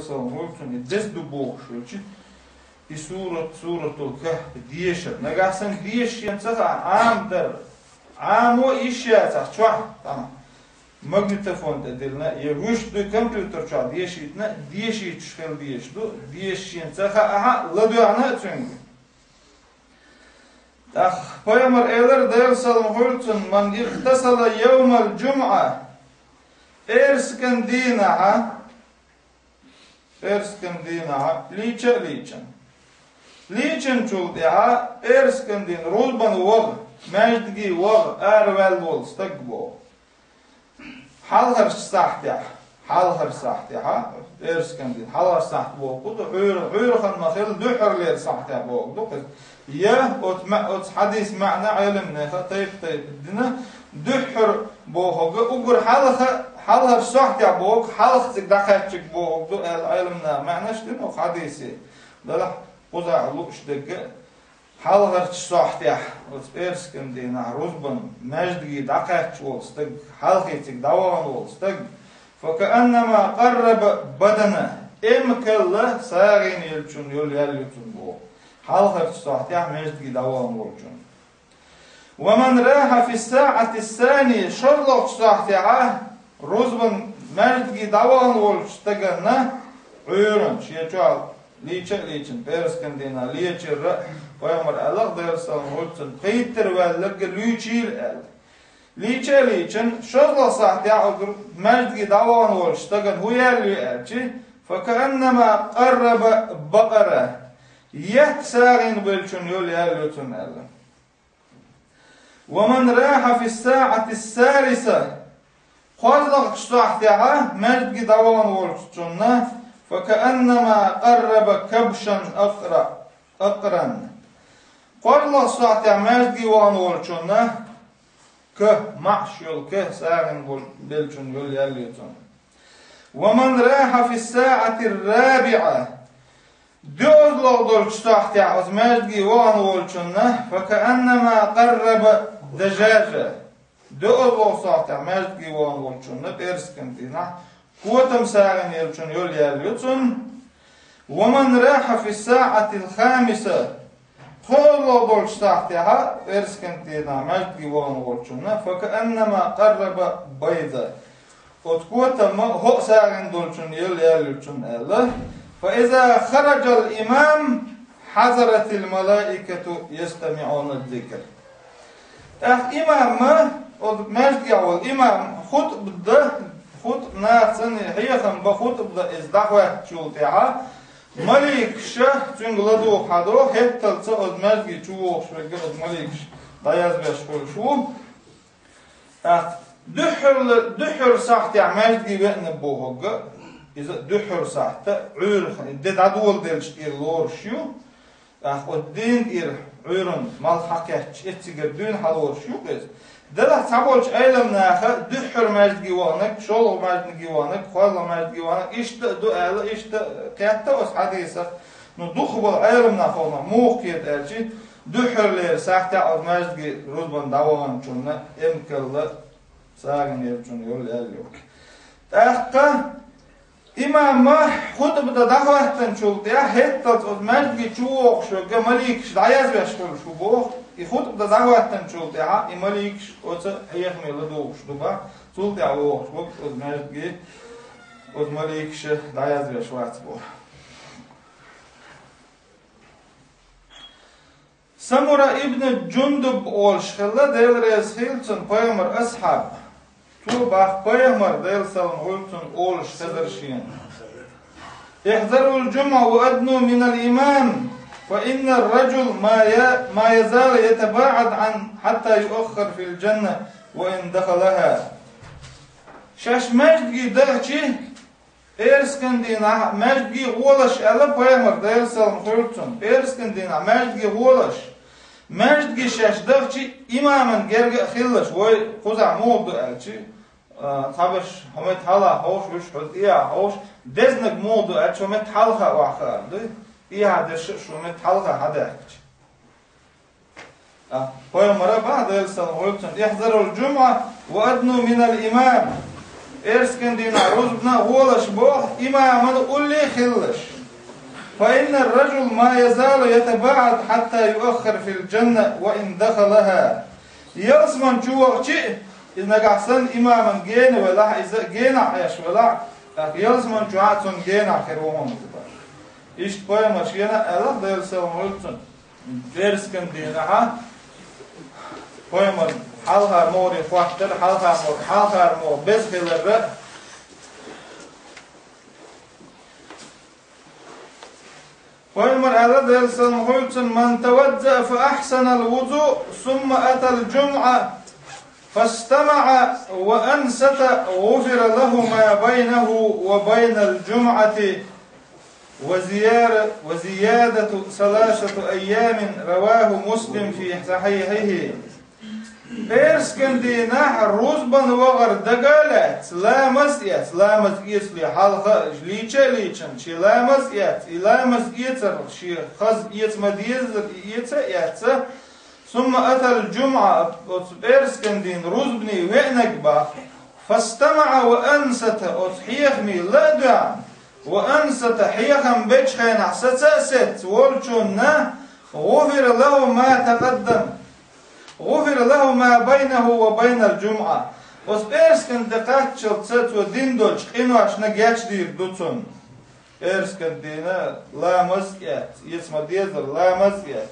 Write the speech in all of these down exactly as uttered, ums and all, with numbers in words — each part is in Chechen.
Салам гӀулцун и деза ду бохуш велчи, и сурат, Суратул Кахф дешар. Нагахь санна дешаш шена ца хаьа, Ӏамадар, Ӏамо йиш яцахь чохь, тӀама, магнитофон тӀе диллина, я вуьш дуй компьютер чохь дешийтина, дешийташ хила дезаш ду, дешаш шена ца хаьа, ахьа, ладоьгӀна а цуьнга. ТӀаккха пайхамар элар, Делан салам хуьлу цунна: «Ман игътасала йовмал жумӀа», пӀераскан дийнахьа, пӀераскан дийнахьа лийча а лийчина. Лийчинчул тӀаьхьа пӀераскан дийнахьа рузбан ваха, маьждиге ваха араваьлла волу стаг боху. Хьалхарчу сахьтехь, хьалхара сахьтехь, пӀераскан дийнахьа, хьалхара сахьт боху ду, Ӏуьйра-, Ӏуьйрана ма-хилла дуьххьарлера сахьтехь боху ду кхуза. Я оцу ма-, оцу хьадис маьӀна Ӏеламнаха тайп-тайпа дина, дуьххьара бохург, уггар хьалха, хьалхарчу сахьтехь бохург, хьалха цига дӀакхаьчнарг бохург ду аьлла Ӏеламнаха маьӀнаш дина оцу хьадисе. Делахь кхузахь лууш дерг а, хьалхарчу сахьтехь, оцу пӀераскан дийнахь рузбан маьждиге дӀакхаьчна волу стаг, хьалхе цига дӀавахана волу стаг, «факааннама къарраба бадана», эмкалла сагӀина еллачунна йолу ял ю цунна боху, хьалхарчу сахьтехь маьждиге дӀавахана волчунна. «Ва ман раха фи саӀати сани», шолгӀачу сахьтехь рузбан маьждиге дӀавахана волчу стаганна, Ӏуьйранна, шен чохь лийча а лийчина, пӀераскан дийнахь лийчира, пайхамар аьлла, Делан салам хуьлу цунна, пхийттара ваьлларг луьйчийла аьлла. Лийча а лийчина, шолгӀа сахьтехь оцу маьждиге дӀавахана волчу стагана хӀун ял ю аьлчи, «факааннама къарраба бакъара», етт сагӀина беллачунна йолу ял ю цунна аьлла. «Ва ман раха фи саӀати салиса», кхозлагӀчу сахьтехь маьждиге дӀавахана волчунна, «факааннама къарраба кабшан акъра-, акъран». КхозлагӀчу сахьтехь маьждиге вахана волчунна ка, маӀаш йолу ка сагӀина бо-, беллачунна йолу ял ю цунна. «Ва ман раха фи саӀати рабиӀа», доьазлогӀа долчу сахьтехь оцу маьждиге вахана волчунна, «факааннама къарраба дажажа». ДоьазлогӀа сахьтехь маьждиге вахана волчунна пӀераскан дийнахь котам сагӀина еллачунна йолу ял ю цунна. «Ва ман раха фи саӀатил хамиса», кхозлагӀа долчу сахьтехь пӀераскан дийнахь маьждиге вахана волчунна, «факааннама къарраба байда». Оцу котамма хӀоъ сагӀина долчунна йолу ял ю цунна аьлла. «Фа иза хараджал имам, хьазаратил малаикату ястамиӀуна зикр». ТӀаккха имамма, оцу маьждигехь волу имам хутба дан, хутба нахаца хьехам бан хутба дан иза дӀахӀоьттичул тӀаьхьа, маликаша цуьнга ладугӀу хьадо, хӀетталца оцу маьждиге чу вогӀуш верг оцу маликаша дӀаязвеш хуьлуш ву. ТӀаккха дуьххьара, дуьххьара сахьтехь маьждиге веана бохург, иза дуьххьара сахьт, Ӏуьйра де дӀадоладелча тӀера лоруш ю. ТӀаккха оцу дийнна тӀера Ӏуьйранна малх хьакхаьчча, эццигара дуьйна хьалоруш ю-кх иза. Делахь цхьаболчу Ӏеламнаха дуьххьара маьждиге ваханарг, шолгӀа маьждиге ваханарг, кхозлагӀа маьждиге ваханарг, иштта а ду аьлла, иштта а кхетта оцу хьадисах. Ну, дукхахболу Ӏеламнах хьуна муха кхета аьлчи, дуьххьарлера сахьтехь оцу маьждиге рузбан дӀаваханчунна эмкалла сагӀина еллачунна йолу ял ю. ТӀаккха имамма хутба дан дӀахӀоьттинчул тӀаьхьа хӀетталц оцу маьждиге чу вогӀуш верг маликаш дӀаязвеш хуьлуш ву боху, и хутба дан дӀахӀоьттинчул тӀаьхьа и маликаш оцу хьехаме ладугӀуш ду бах, цул тӀаьхьа вогӀуш верг оцу маьждиге оцу маликаша дӀаязвеш вац боху. Самура ибн Джундуб олуш хилла, Дела реза хила цунна, пайхамар асхьаб. Цо бах пайхамар, Дела салам хуьлу цунна, олуш хезар шена: «احذروا الجمعة وأدنوا من الإمام، فإن الرجل ما ي-، ما يزال يتباعد عن حتى يؤخر في الجنة وإن دخلها». Шаьш маьждиге дахчи, пӀераскан дийнахь маьждиге гӀолаш аьлла пайхамар, Делан салам хуьлу цунна. ПӀераскан дийнахь маьждиге гӀолаш. Маьждиге шаьш дахчи имаман герга а хилалаш, вай кхузахь муха ду аьлчи, а, цхьаберш хьо метта хьалха хьовш, вуьш хьо тӀехьа хьовш, дезнаг муха ду аьлчи, хьо метта хьалха охьахаар дуй, тӀехьа дерш а шу метта хьалха хьадаьхкича. А, пайхамара бах, Делан салам хуьлу цунна: «احذروا الجمعة وأدنوا من الإمام». Пӏаьраскан дийнахь рузбана гӀолаш боху имаман улле хилалаш. فإن الرجل ما يزال يتباعد حتى يؤخر في الجنة وإن دخلها. Ялсамани чу вахча а, иза нагахь санна имаман гена велахь, иза генахь Ӏеш велахь, тӀаккха ялсамани чохь а цунна генахь хир ву хьуна иза. Иштта пайхамара шена а аьлла, Делан салам хуьлда цунна, пӏаьраскан дийнахь а, пайхамар хьалха могӀаре хӀоттар, хьалха могӀа, хьалха могӀа беза хилар а, Пайхамара аьлла, Делан салам хуьлда цунна: من توضأ فأحسن الوضوء ثم أتى الجمعة فاستمع وأنصت غفر له ما بينه وبين الجمعة وزيار-، وزيادة ثلاثة أيام. رواه مسلم في صحيحه. Пӏаьраскан дийнахь рузбана вахар дага а лаьцна, ламаз а эцна, ламаз эцале хьалха а лийча а лийчина, шен ламаз а эцна, и ламаз эцар шен хаза эца ма-деззара и эца а эцна, ثم أتى الجمعة, оцу пӏаьраскан дийнан рузбане веанарг боху, فاستمع وأنصت, оцу хьехаме ла а доьгӀна, وأنصت, хьехам бечу хенахь саца а сецна волчунна, غفر له ما تقدم غفر له ما بينه وبين الجمعة. Оцу пӏаьраскан де кхаччалц цо дина долчу къиношна гечдийр ду цунна. Пӏаьраскан дийнахь ламаз а эцна, эца ма-деззара ламаз а эцна.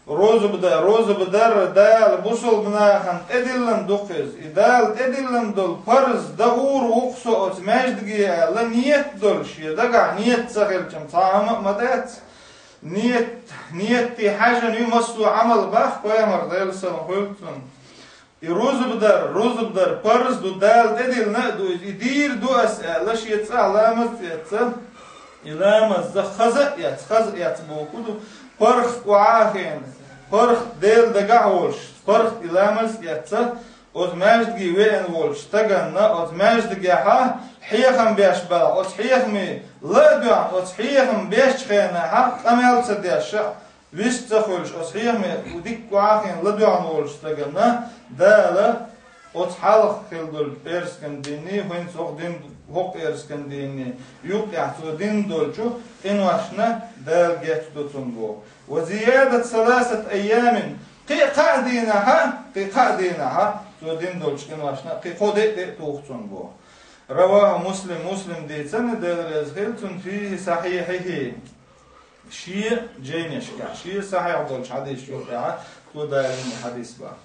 Рузба дар, рузба дар Дала бусалба нахана тӀедиллина ду-кх иза. И Дала тӀедиллина долу парз дан гӀур ву-кх со оцу маьждиге аьлла, ниет долуш, я дагахь ниет ца хилча, цхьа хӀума а ма дац. Ниет, ниетте хьаьжна ю массо а Ӏамал боху пайхамара, Делан салам хуьлда цунна. И рузба дар, рузба дар парз ду, Дала тӀедиллина а ду иза, и дийр ду ас аьлла, шен цӀахь ламаз а эцна, и ламаз хаза а эцна, хаза а эцна бохург ду, паргӀат охьа а хиъна, паргӀат Делан дагахь а волуш, паргӀат и ламаз а эцна, оцу маьждиге веана волчу стаганна, оцу маьждигехь хьехам беш белахь, оцу хьехаме ла а доьгӀна, оцу хьехам бечу хенахь къамел ца деш, вист ца хуьлуш, оцу хьехаме дика охьа а хиъна ладоьгӀна волчу стаганна Дала оцу хьалха хилла долчу пӀераскан дийнний, хӀинца хӀокху дин, хӀокху пӀераскан дийнний юккъехь цо дина долчу къиношна Дала гечдо цунна боху. وزيادة ثلاثة أيام, кхин а кхаа дийнахь, кхин а кхаа дийнахь цо дина долчу къиношна кхин кхо де а тӀе а туху цунна боху. رواه مسلم, Муслима дийцина, Дела реза хила цунна, في صحيحه. Шен жайнашкахь, шен сахьихь долчу хьадисашкахь, цо далийна хьадис боху.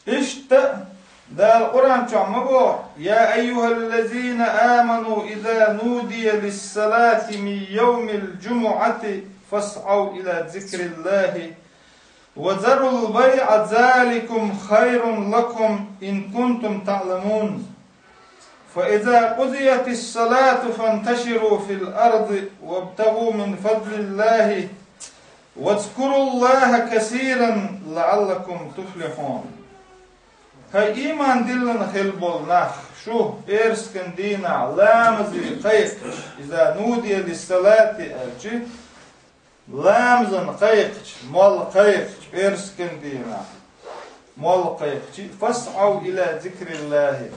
Иштта Дала Къуръан чохь ма боху: يا أيها الذين آمنوا إذا نودي للصلاة من يوم الجمعة فاسعوا إلى ذكر الله وذروا البيع ذلكم خير لكم إن كنتم تعلمون. فإذا قضيت الصلاة فانتشروا في الأرض وابتغوا من فضل الله واذكروا الله كثيرا لعلكم تفلحون. ХӀай, ийман диллина хилла болу нах, шу пӀераскан дийнахь ламазе кхайкхича, إذا نودي للصلاة аьлча, ламазан кхайкхича, молла кхайкхича, пӀераскан дийнахь молла кхайкхича, فاسعوا إلى ذكر الله,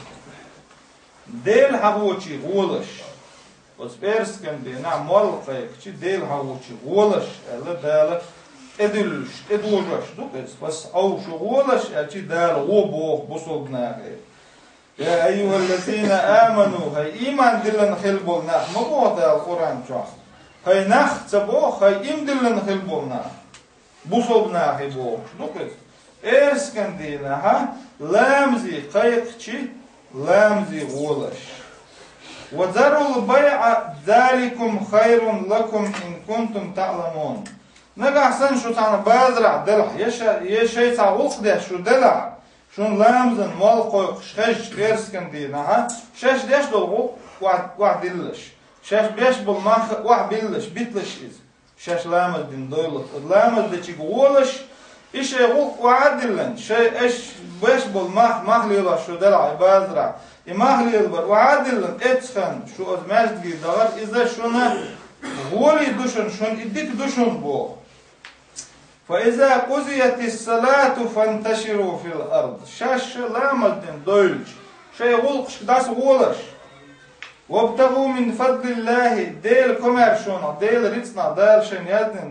Дела хьахочий гӀолаш. Оцу пӀераскан дийнахь молла кхайкхича, Дела хьахочий гӀолаш аьлла, Дала тӀедуьллуш, тӀедожош ду-кх иза. فاسعوا, шу гӀолаш аьлча, Дала гӀо боху бусалба нахе. يا أيها الذين آمنوا, хӀай, ийман диллина хилла болу нах, ма боху Дала Къуръан чохь. ХӀай, нах ца боху, хӀай, ийман диллина хилла болу нах. Бусалба нахе бохуш ду-кх иза. ПӀераскан дийнахь ламазе кхайкхича, ламазе гӀолаш. وذروا البيع ذلكم خير لكم إن كنتم تعلمون. Нагахь санна шу цхьана базарахь делахь, я ша-, я шайн цхьа гӀуллакх деш шу делахь, шуна ламазан молла кхойкхуш хезча пӀераскан дийнахь, шаьш деш долу гӀуллакх охьа-, охьадиллалаш, шаьш беш болу мах охьабиллалаш, биталаш иза. Шаьш ламаз дина дойлалц. Оцу ламаз дечуьнга гӀолаш, и шайн гӀуллакх охьа а диллина, шайн аша беш болу мах, мах лелош шу делахь и базарахь. И мах лелабар охьа а диллина, эццахь шу оцу маьждиге дахар, иза шуна гӀоле ду шуна, шуна и дика ду шуна боху. فإذا قضيت الصلاة فانتشروا في الأرض. Шаьш ламаз дина дойлча, шоай гӀулакхашка дӀасагӀолаш. وابتغوا من فضل الله, Делан комаьршонах, Делан рицкъанах, Дала шоана яздина